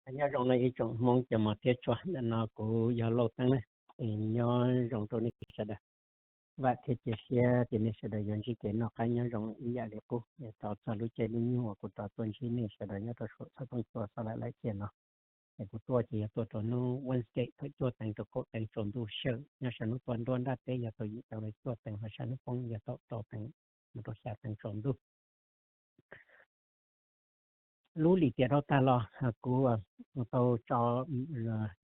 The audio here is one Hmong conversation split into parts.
Nyob zoo no ib tsoom Hmoob cov mos thiab tshua, ntawm no kuv yog Lauj Teeb na. Nyob zoo rau nej sawv daws. Vam thiab cia siab tias nej sawv daws yuav ntsib kev noj qab nyob zoo ib yam li qub. Thov txog lub caij lub nyoog uas kuv rov tuaj ntsib nej sawv daws nyob rau saum txhab tooj cua xov laim laim cia no. Es kuv tuaj ces yog tuaj rau hnub Wednesday thaum cuaj teev rau kaum teev tsaus ntuj xyawm nyob sab hnub tuaj nruab nrab teb, yog thaum yim teev rau cuaj teev, ho sab hnub poob yog thaum rau teev mus rau xya teev tsaus ntuj. Lub lim tiam dhau tag los kuv tau tso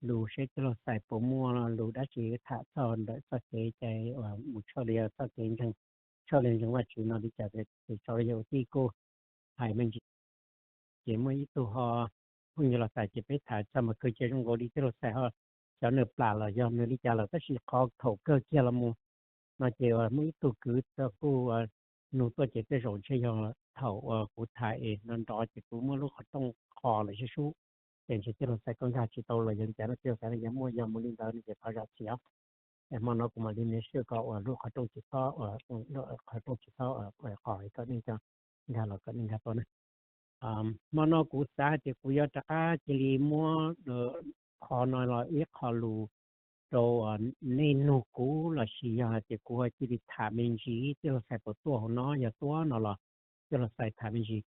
lus seb tij laug Xais puas muaj lus dab tsi tham txog ntawm txoj kev cai uas mus tshawj li txoj kev ntseeg, tshawj li ntseeg Vajtswv no li cas, ces tso li yog ua tij kuj hais me ntsis. Ces muaj ib tug ho phooj ywg los tham ces peb tham txog mas kawg ces zoo nkaus li tij laug Xais ho xyov nws plam los yog nws li cas lawm, tab sis qhov thaum kawg kiag los mus no ces muaj ib tug kwv tau kuj nug tuaj ces tej zaum ntshe yog thaum uas kuv tham es nrov nrov ces kuv muab lub qhov rooj kho lawm sib sub, ces ntshe tij laug Xais koj nkag tsis tau los yog li cas no, tij laug Xais no yog muaj yog mus li ntawd no ces thov zam txim os. Es hmo no kuv mam li make sure kom uas lub qhov rooj tsis txhob, qhov rooj tsis txhob qhov kom nej cov nkag los kom nej nkag tau na. Hmo no kuv xav hais tias kuv yuav rov qab cia li muab qhov no los ib qho lus rau nej nug kuv los sis yog hais tias kuv cia li tham me ntsis tij laug Xais puas tuaj hauv no, yog tuaj no los tij laug Xais tham me ntsis.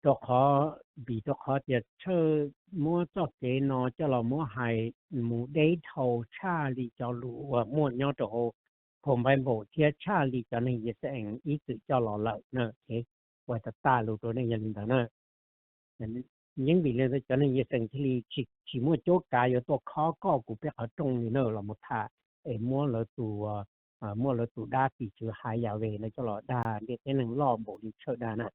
Rau qhov, vim rau qhov tias tshawj muab txoj kev no coj los muab hais mus deb dhau tshaj li cov lus uas muaj nyob rau hauv phau Npaiv Npaum thiab tshaj li cov neeg Yixalayees ib txwm coj los lawm na. Ua tas tas lus rau nej yog li ntawd na. Yeej vim li ntawd cov neeg Yixalayees thiaj li tsis muaj cuab kav yuav tuaj khob koj kuv peb qhov rooj li na los mus tham es muab lawv tus, muab lawv tus dab tim tswv Hayave no coj los dag ntiaj teb neeg loj npaum li tshawj dag na.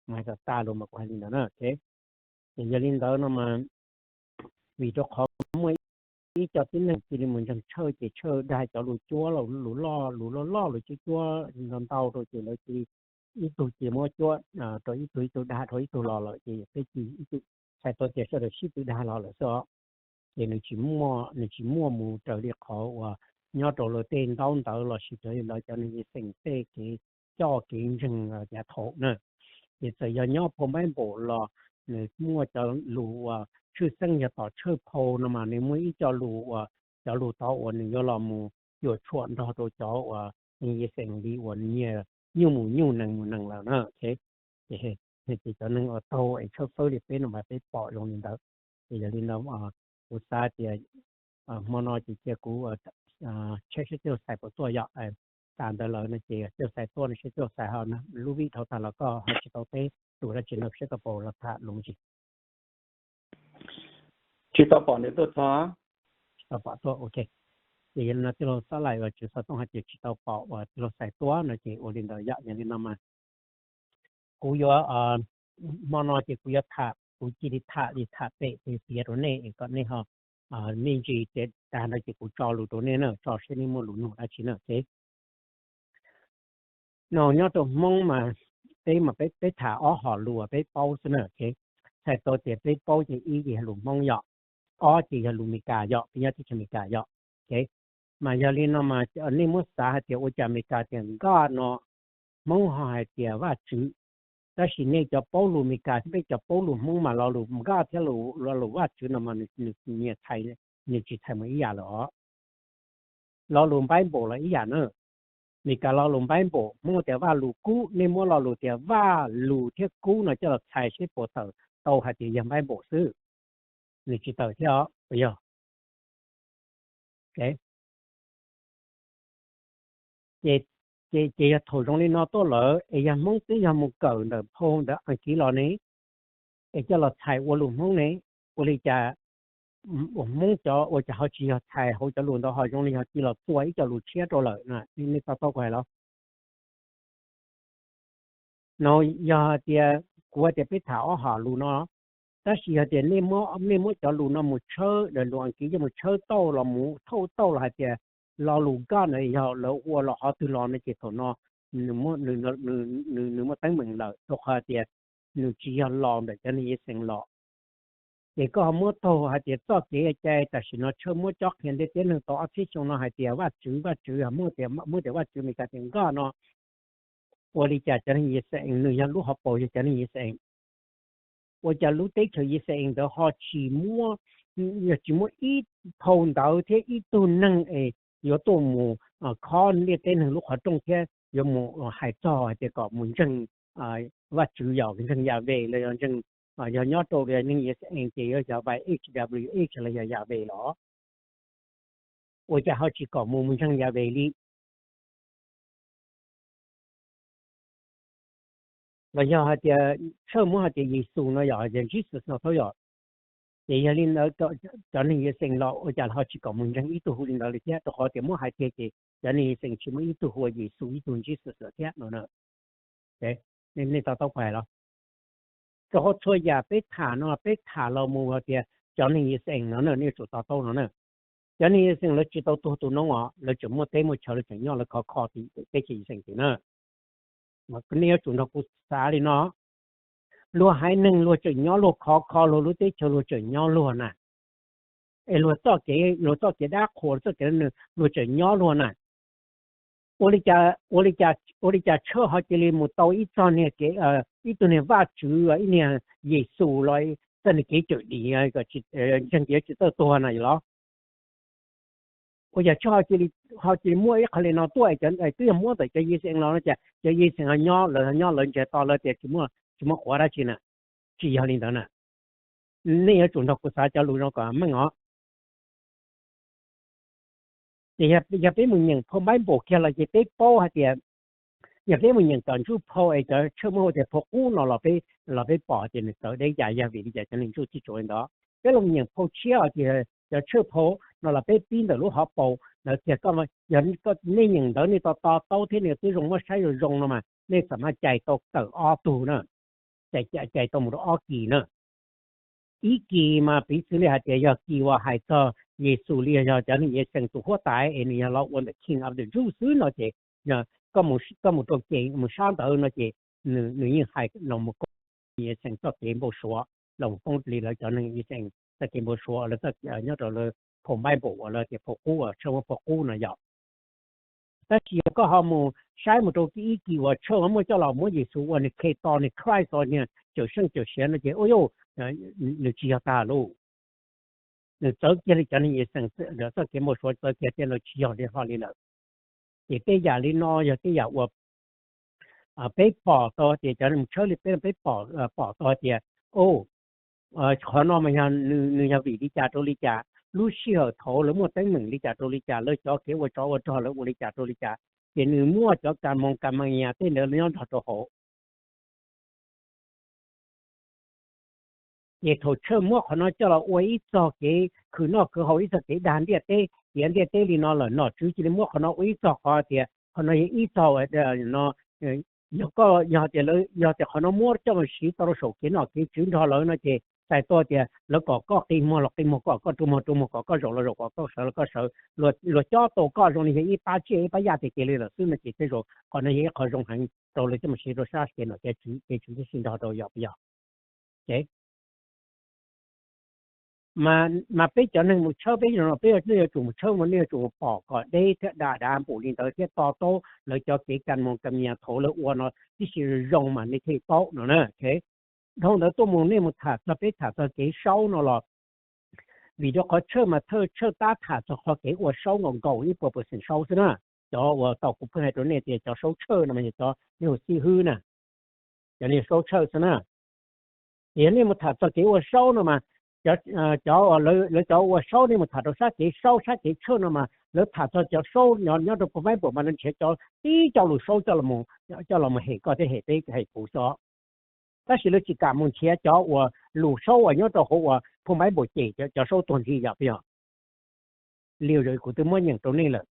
Mas tas tas lus mas kuv hais li ntawd na. Ces yog li ntawd no mas vim rau qhov muaj ib co tib neeg cia li mus ntseeg tshawj ces tshawj dag cov lus cuab, lus loj, lus loj loj, lus cuab cuab ntau ntau rau ces lawv cia li ib tug cia muab cuab rau ib tug, ib tug dag rau ib tug los lawm ces peb cia li ib tug, txhais tau tias sawv daws sib tw dag los lawm xwb os. Ces nws tsis muaj, nws tsis muaj mus raws li qhov uas nyob rau lawv tej ntaub ntawv los sis raws li lawv cov neeg Yixalayees tej kev coj kev ntseeg yav thaum na. Ces txawm yog nyob phau Npaiv Npaum los nws muaj cov lus uas tshwj xeeb yog tom tshawj phau no mas nws muaj ib co lus uas cov lus tod uas nws yuav los mus cuam tshuam nrog rau cov uas neeg Yixalayees li uas nyias nyuj mus nyuj nees mus nees lawm na. Ces cov neeg uas taug es tshawb fawb li peb no mas peb pom zoo li ntawd. Ces yog li ntawd kuv xav tias hmo no ces cia kuv check seb tij laug Xais puas tuaj yom. Tas ntawd lawm no ces tij laug Xais tuaj no seb tij laug Xais ho lub vij dhau tag los koj ho tsis tau teb lus dab tsi no seb koj puas los tham lus ntsis. Tsis tau pom nws tuaj txog. Tsis tau pom tuaj, ok. Ces yog li no tij laug Xab Laim uas tswv xov tooj hais tias tsis tau pom uas tij laug Xais tuaj no ces ua li ntawd yom. Yog li no mas kuv yuav, hmo no ces kuv yuav tham, kuv cia li tham li tham pem tiav rau nej es kom nej ho me ntsis tiav tag no ces kuv tso lus rau nej na, tso seb nej muaj lus nug dab tsi na. Ok, no nyob rau Hmoob mas peb mas peb tham ob hom lus peb paub xwb na. Ok, txhais tau tias peb paub ces ib ces yog lus Hmoob yom, ob ces yog lus Meskas yom, peb nyob teb chaws Meskas yom. Ok, mas yog li no mas nej muab xav hais tias ua cas Meskas tias God no, Hmoob ho hais tias Vajtswv, tab sis nej cov paub lus Meskas thiab peb cov paub lus Hmoob mas lo lus God thiab lo lus Vajtswv no mas nws nyias txhais, nws tsis txhais mus ib yam lawm os. Lo lus Bible los ib yam na. Meskas lo lus Bible, Hmoob tias Vajluskub, nej muab lo lus tias Vajluskub thiab kub no coj los txhais seb puas tawm tau hais tias yog Bible xwb, nws tsis tawm thiab os, puas yog? Ces, ces yog thaum zoo li no tuaj lawm es yog Hmoob twb yog mus kawm ntawm phau ntawv Askiv los ne, es coj los txhais ua lus Hmoob ne, ua li cas ua Hmoob cov ua cas ho tsis yog txhais hauv cov lus ntawd ho zoo li yog cia los txua ib co lus tshiab rau lawm na, nej to taub kuv hais los? No yog hais tias kuv hais tias peb tham ob hom lus no, tab sis yog tias nej muab cov lus no mus tshawb, lus Askiv coj mus tshawb tauj los mus thauj tauj los hais tias lo lus God no yog lawv ua los qhov twg los no ces thaum no nws muaj teeb meem lawm, rau qhov hais tias nws tsis yog los ntawm cov neeg Yixalayees los. Ces koj ho muab taug hais tias txoj kev cai tam sim no tshawb muab cob qhia ntiaj teb neeg tau ob txhiab xyoo no hais tias Vajtswv, Vajtswv, muab tias Vajtswv Meskas tias God no, ua li cas cov neeg Yixalayees, nws yog lub hauv paus yog cov neeg Yixalayees, ua cas lub teb chaws Yixalayees ntawd ho tsis muab, yog tsis muab ib phau ntawv thiab ib tug neeg es yuav tuaj mus khob ntiaj teb neeg lub qhov rooj thiab yuav mus hais txog hais tias kom mus ntseeg Vajtswv, yog ntseeg Yahweh los yog ntseeg, yog nyob rau neeg Yixalayees ces yuav yog Y H W H los yog Yahweh los, ua cas ho tsis kom mus mus ntseeg Yahweh li? Los yog hais tias Tshawj muab hais tias Yexus no yog, yog Jesus no thaub yom. Ces yog li ntawd cov neeg Yixalayees los ua cas ho tsis kom mus ntseeg ib tug hu li ntawd li thiab, rau qhov tias muab hais tiag ces cov neeg Yixalayees tsis muaj ib tug hu ua Yexus, ib tug Jesus lawm thiab no. Nej to taub kuv hais los? Rau qhov txhua yam peb tham no peb tham los mus hais tias cov neeg Yixalayees no na, nej yuav tsum to taub no na. Cov neeg Yixalayees lawv tsis tau tuag tu noob os, lawv tseem muaj teb muaj chaw, lawv tseem nyob lawv khov kho tim teb chaws Yixalayees tim na. Nej yuav tsum nrog kuv xav li no, luag haiv neeg luag tseem nyob luag khov kho, luag lub teb chaws luag tseem nyob luag na. Es luag txoj kev, luag txoj kev dab qhuas, luag txoj kev, luag tseem nyob luag na. Ua li cas, ua li cas, ua li cas Tshawj ho cia li mus tau ib txog niag kev, ib tug niag Vajtswv, ib niag Yexus los txog niag kev cawm dim, ntseeg kev tsis txawj tuag na los? Ua yog Tshawj ho cia li muaj ib qho li no tuaj, twb yog muab ntawm cov Yixalayees los no ces cov Yixalayees ho nyob lawv, nyob lawv ntsiag to lawv tias tsis muaj, tsis muaj quav dab tsi na. Tsis yog li ntawd na. Nej yuav tsum nrog kuv xav cov lus no kom meej os. Ces yog peb mus nyeem phau Npaiv Npaum kiag los ces peb paub hais tias, yog peb mus nyeem cov ntsuj phau es cov Tshawj muab hu tias phau qub no los peb, los peb pom tias nws txawv deb cas, yog vim li cas cov neeg ntsuj thiaj tsuas li ntawd. Peb los mus nyeem phau tshiab los tias cov Tshawj phau no los peb pib ntawm lub hauv paus ntawd kiag, yog nej nyeem ntawd nej to to taub thiab nej twb zoo muab saib zoo zoo no mas nej xam maj cais tau tawm ob tug na, cais tau mus rau ob kis na. Ib kis mas piv txwv li hais tias yog kis uas hais txog Yexus li, yog cov neeg Yixalayees tus huab tais es nws yog los ua ntawm King of the Jews xwb no ces, yog koj mus rau ces mus sab ntawd no ces nws yeej hais los mus koob Yixalayees txoj kev npau suav, los mus koob li lawv cov neeg Yixalayees txoj kev npau suav, lawv nyob rau lawv phau Npaiv Npaum uas lawv tias phau qub, Tshawj muab phau qub no yog. Tab sis yog koj ho mus saib mus rau ib kis uas Tshawj muab coj los muab Yexus ua nws Khetos, nws Christ, niag cawm seej cawm siav no ces ua, nws tsis yog tag lauj. Nws txawv kiag li cov neeg Yixalayees txoj kev npau suav, txawv kiag tias lawv tsis yog li hlo li lawm. Ces tej yam li no yog tej yam uas peb pom tau tias cov neeg mus tshawb li peb, peb pom tau tias, o, qhov no mas yog nws yog vim li cas rau li cas, lub sij hawm thaud lawv muaj teeb meem li cas rau li cas, lawv cov kev ua tsov ua rog lawv ua li cas rau li cas, ces nws muaj cov kas moos kas mas yas tej ntawd nyob nrog rau hauv. Ces thaum Tshawj muab qhov no coj los ua ib txog kev khwv noj khwv haus, ib txog kev dag ntiaj teb, tiav ntiaj teb li no lawm, nom tswv cia li muab qhov no ua ib txog qhov tias qhov no yog ib txog no, yog koj, yog tias lawv, yog tias qhov no muab coj mus siv tau rau saum kev nom kev tswv nrog lawv no ces txhais tau tias lawv kom koj qi muag los qi muag, kom koj rua muag rua muag, kom koj zaum los zaum, kom koj sawv los koj sawv, luag cob tau koj zoo li yog ib pab tsiaj ib pab yaj tiag tiag li lawm xwb no ces tej zaum qhov no yog ib qho zoo heev rau lawv coj mus siv rau sab kev nom kev tswv, kev tswv tib si nrog rau, yog puas yog? Ces mas peb cov neeg mus tshawb peb no peb yuav tsum mus tshawb, nej yuav tsum pom kom deb thiab dav dav npaum li ntawd thiab to taub lawv cov kev kas moos kas mas yas thaum lawv ua no tib si zoo mas nej thiaj paub no na. Dhau ntawd tuaj mus nej mus tham txog, peb tham txog kev saub no los, vim rau qhov Tshawj mas Tshawj tab tham txog qhov kev ua saub nkaus nkaus ib puas percent saub xwb na. Cov uas tau kuv pheej hais rau nej tias cov saub Tshawj no mas yog cov nej hu xib hwb na, cov nej saub Tshawj xwb na. Ces yog nej mus tham txog kev ua saub no mas, cov, lawv cov ua saub, nej mus tham rau sab kev saub sab kev Tshawj no mas lawv tham txog cov saub nyob rau phau Npaiv Npaum mas lawv nrhiav cov tib co lus saub coj los mus hem koj thiab hem peb hem kuv xwb. Tab sis lawv tsis kam mus nrhiav cov uas lus saub uas nyob rau hauv uas phau Npaiv Npaum cem cov saub tuag nthi, yog puas yog? Li kuv twb muab nyeem rau nej lawm.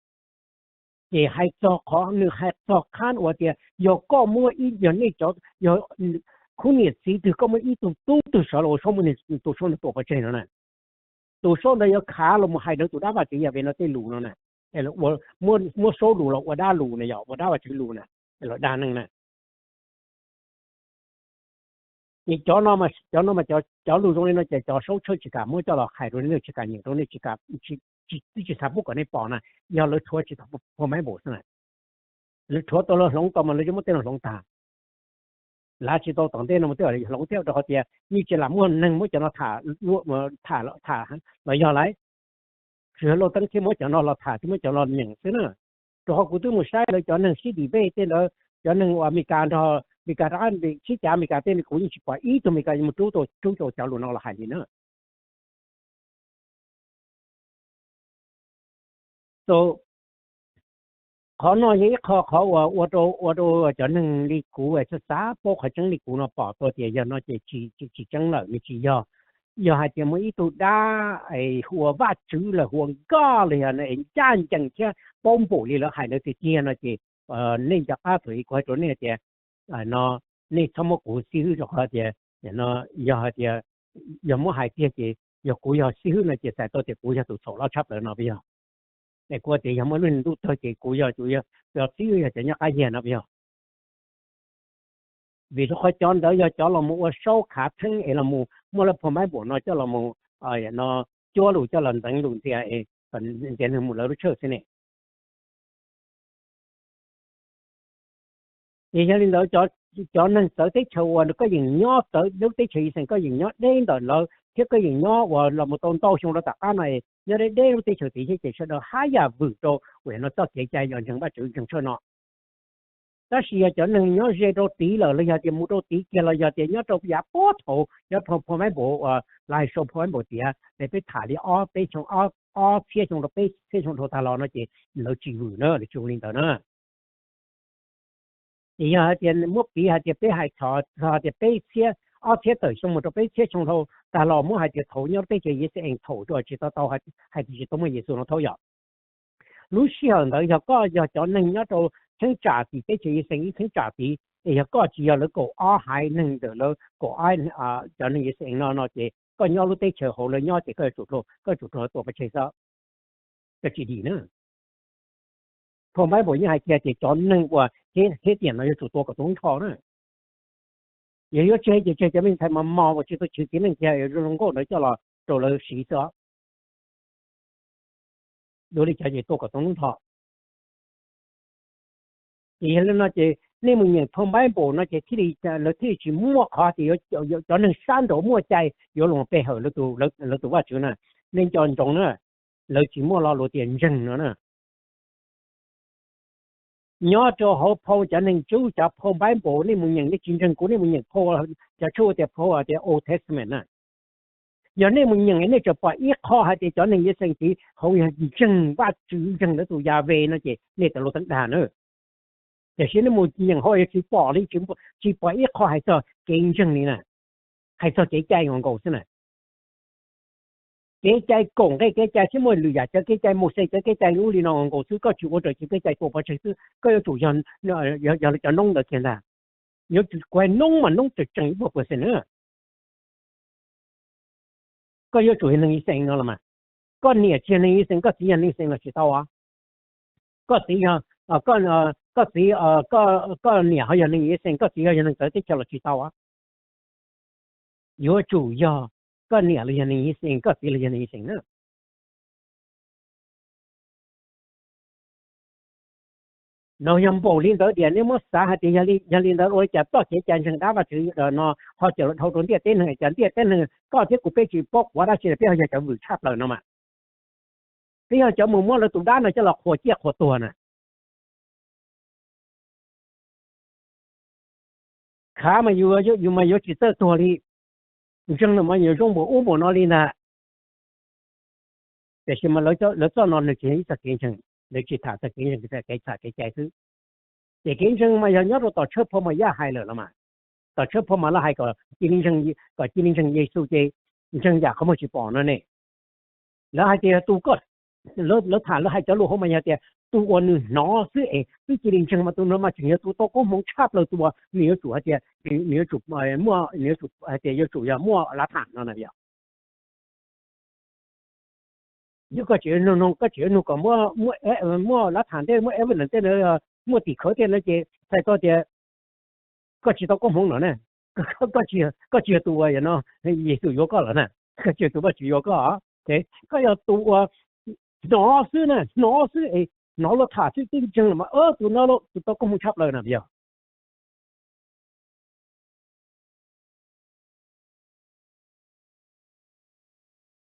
Ces hais txog qhov, nws hais txog qhab uas tias yog koj muab ib, yog nej cov, yog khub niam txiv twg koj muab ib tug tub twg sawv los ua saub, muab tus saub ntawd tua pov tseg no na, tus saub ntawd yuav khav los mus hais rau tus dab Vajtswv Yahweh no tej lus no na. Muab saub lus los ua dab lus na, yog ua dab Vajtswv lus na, los dag neeg na. Ces cov no mas, cov no mas cov lus zoo li no ces cov saub Tshawj tsis kam muab coj los hais rau nej, tsis kam nyeem rau nej, tsis kam, twb tsis xav pub kom nej pom na. Yog lawv rhuav tsis tau phau Npaiv Npaum xwb na, lawv rhuav tau lawv hloov tau mas lawv yuav muab tej no hloov tag. lav tsis tau tom ntej no mas twb yog hloov thiab, rau qhov tias yeej tsis lam muaj neeg muab cov no tham, tham los yog lawm. Tsuas yog Lauj Teeb thiaj muab cov no los tham thiab muab cov no nyeem xwb na. Rau qhov kuv twb mus saib lawv cov neeg sib debate tej ntawd, cov neeg uas Amelikas nrog Amelikas rov qab sib cav Amelikas tej, kuv yeej tsis pom ib tug Amelikas yuav mus rub tau, rub tau cov lus no los hais li na. So, qhov no yog ib qho qhov uas ua rau, ua rau cov neeg li kuv xav xav paub qhov tseeb li kuv no pom tau tias yog no ces tsis tseeb lawm, nws tsis yog. Yog hais tias muaj ib tug dab hu ua Vajtswv los hu ua God los yog ncaj ncees thiab paub npaum li lawv hais ntawd tiag tiag no ces nej nco qab thaum kuv hais rau nej tias no, nej txhob muab kuv xib hwb rau qhov tias yog hais tias, yog muab hais tiag ces yog kuv yog xib hwb no ces txhais tau tias kuv yog tus txhaum loj tshaj plaws no puas yog? Es kuv tias yog muaj lub ntuj tawg ces kuv yog tus, yog xib hwb yog cov nyob qab yiag no puas yog? Vim rau qhov cov ntawd yog cov los mus ua saub khav theeb es los mus muab lawv phau Npaiv Npaum no coj los mus no cuab lus coj los ntxeev lus ntxias es kom ntiav neeg mus lawv lub tshawj xwb ne. Ces yog li ntawd, cov neeg txawv teb chaws uas koj yeem nyob txawv lub teb chaws Yixees, koj yeem nyob deb ntawm lawv thiab koj yeem nyob uas los mus tau ntau xyoo rau tom qab no, nyob deb deb lub teb chaws tid thiab ces sawv daws haj yam vwm rau uas no txoj kev cai los ntseeg Vajtswv ntseeg tshawj no. Tab sis yog cov neeg nyob ze rau tid lawm los yog tias mus rau tid kiag los yog tias nyob rau yav puag thaum cov phau Npaiv Npaum uas lawv sau phau Npaiv Npaum tiav es peb tham li ob peb xyoo, ob txhiab xyoo rau peb txhiab xyoo dhau tag los no ces lawv tsis vwm na, lawv tsis ua li ntawd na. Ces yog hais tias muab piv hais tias peb hais txog hais tias peb txhiab, ob txhiab tawm xyoo mus rau peb txhiab xyoo dhau tag los muab hais tias thaum nyob teb chaws Yixees thaum tsis tau tau hais tias tsis tau muaj Yexus no thaub yom. Lub sij hawm ntawd yog koj yog cov neeg nyob rau cheeb tsam tim teb chaws Yixees ib cheeb tsam tid es yog koj tsis yog lawv kaum ob haiv neeg ntawm lawv kaum ob cov neeg Yixees no no ces koj nyob lub teb chaws hauv lawv nyob ces koj yuav tsum, koj yuav tsum raug tua pov tseg xwb, koj tsis dim na. Phau Npaiv Npaum yeej hais kiag tias cov neeg uas thiab tiam no yuav tsum tua kom tub nrho na. Yog yuav tseg ces tseg cov me ntxhais mos mos uas tsis tau tswv txiv neej kiag zoo nkauj ntawd coj los rau lawv siv xwb. Dua li cov ces tua kom tub nrho. Ces yog li no ces nej mus nyeem phau Npaiv Npaum no ces thiaj li, lawv thiaj li tsis muaj qhov tias cov neeg sab nraud muaj cai yuav los pe hawm lawv tus Vajtswv na. Nej nco ntsoov na, lawv tsis muaj lo lus tias ntseeg no na. Nyob rau hauv phau cov neeg Jew cov phau Npaiv Npaum nej mus nyeem, nej tsis ntseeg kuv nej mus nyeem phau, cov Jew tias phau tias Old Testament na. Yog nej mus nyeem nej tsuas pom ib qho hais tias cov neeg Yixees tid hauv yog ntseeg Vajtswv ntseeg lawv tus Yahweh no ces nej tawm lus teeb dag na. Tiam sis nej mus nyeem hauv yog tsis pom li, tsis pom ib qho hais txog kev ntseeg li na, hais txog kev cai nkaus nkaus xwb na. Kev cai kaum nqe kev cai thiab muaj lwm yam cov kev cai, Mauxes cov kev cai ub li no nkaus xwb, koj tsis ua raws cov kev cai tua pov tseg xwb, koj yuav tsum yog, yog cov noob ntawd kiag ntag. Yuav tsum, kuv hais noob mas noob tseem tseem ib puas percent na. Koj yuav tsum yog neeg Yixees no los mas. Koj niam tsis yog neeg Yixees, koj txiv yog neeg Yixees los tsis tau os. Koj txiv yog, koj txiv, koj niam ho yog neeg Yixees, koj txiv ho yog neeg txawv teb chaws los tsis tau os. Yuav tsum yog koj niam los yog neeg Yixees, koj txiv los yog neeg Yixees na. No yog npaum li ntawd tias nej muab xav hais tias yog li ntawd ua li cas txoj kev cai ntseeg dab Vajtswv no ho coj los dhau rau ntiaj teb neeg, cas ntiaj teb neeg koj thiab kuv peb tsis paub quav dab tsi los peb ho yog cov vwm tshaj plaws no mas. Peb yog cov mus muab lawv tus dab no coj los qhuas ciaj qhuas tuag na. Khav mas yus, yus mas yuav tsis txawj tuag li. Ntseeg no mas yuav zoo npaum ub npaum no li ntag. Tiam sis mas lawv txoj no nws tsis yog ib txoj kev ntseeg, lawv tsis tham txog kev ntseeg, kev tham kev cai xwb. Ces kev ntseeg mas yog nyob rau tom tshawj phau Mos Yaj hais lawm los mas. Tom tshawj phau mas lawv hais kom cia li ntseeg, kom cia li ntseeg Yexus ces ntseeg yam qhov muag tsis pom no ne. Lawv hais tias yog tus, lawv tham lawv hais cov lus hauv mas yog tias tus uas nws hnov xwb es twb cia li ntseeg mas tus no mas tseem yog tus tau koob hmoov tshaj plaws, tus uas nws yuav tsum hais tias, nws yuav tsum muaj, nws yuav tsum hais tias yuav tsum yog muaj lav tham no na yom. Yog koj tseem nug, koj tseem nug kom muaj lav tham tej, muaj evidence tej, muaj tim khawv tej no ces txhais tau tias koj tsis tau koob hmoov no na. Koj tsis yog tus uas no Yexus yuav koj lawm na, koj tsis yog tus Vajtswv yuav koj. Koj yog tus uas hnov xwb na, hnov xwb, hnov luag tham xwb twb ntseeg los mas tus no tus tau koob hmoov tshaj plaws na yog.